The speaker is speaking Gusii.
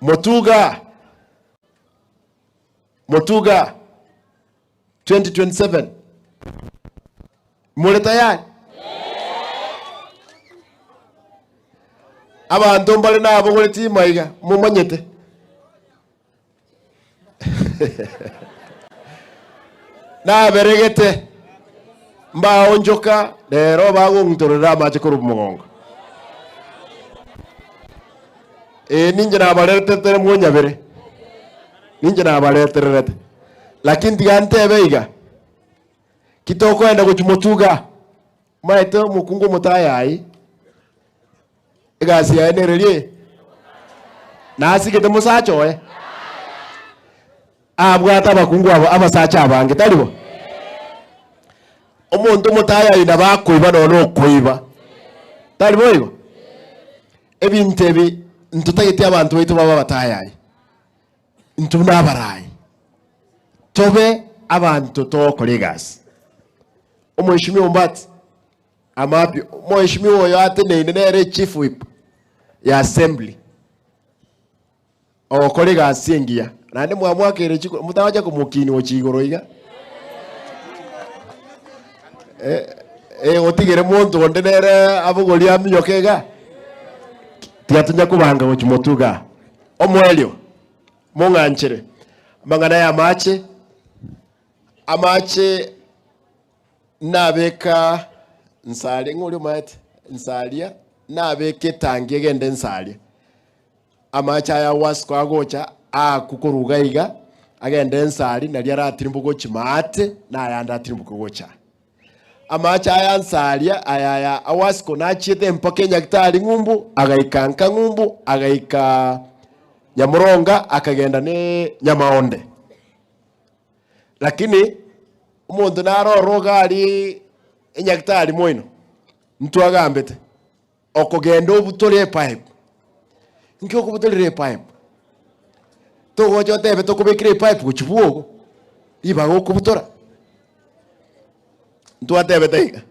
Motuga, Motuga 2027 more tayari? Abanto mbare nabogoretie imaiga momanyete. Naberegete mbaonchoka rero bagong'utorera amache korwa mogongo. Ee, ninche nabaretetere mwonyabere, ninche nabaretererete. Lakini tiga ntebe iga, ki tokoenda gochia motuga, omanyete omokungu omotayayi, Egasi yaye nereria eye? Nasigete mosacha oye? Abwate abakungu aba abasacha abange, tari bo? Omonto omotayayi nabo akoiba nonya na okoiba, tari boigo? Ebinto ebi ntotageti abanto baito babe abatayayi, intwe buna abarai, tobe abanto togokora egasi. Omweshimiwa Ombati. Amabi, Omweshimiwa oyo ateneine nere chief whip ya assembly ogokora egasi engiya naende mwamwakeire chikura motagocha komokinia gochia igoro iga eh, eh, otigere monto onde nere abogorie aminyoke iga tiga tonya kobanga gochia motwe igaa. Omoerio, mong'anchere amang'ana ya amache, amache. Nabeka nsaria, ng'a oria omaete nsaria, nabeka etangi egende nsaria. Amache aya awasiko agocha aakwe korwa iga iga, agende ensari naria aratirimboke gochia maate, na ayande atirimboke gocha aa. Amache aya nsaria aya aya awasiko nachiete mpaka enyagitari ng'umbu, agaika nka ng'umbu, agaika nyamoronga, akagenda ne nyamaonde. Lakini omonto nare ororo iga aria enyagitari moino, ntwagambete, okogenda obutore epipe. Inki okobutorera epipe? Togocha otebe tokobekera epipe gochia bwogo, ribaga okobutora. Ntwatebete iga.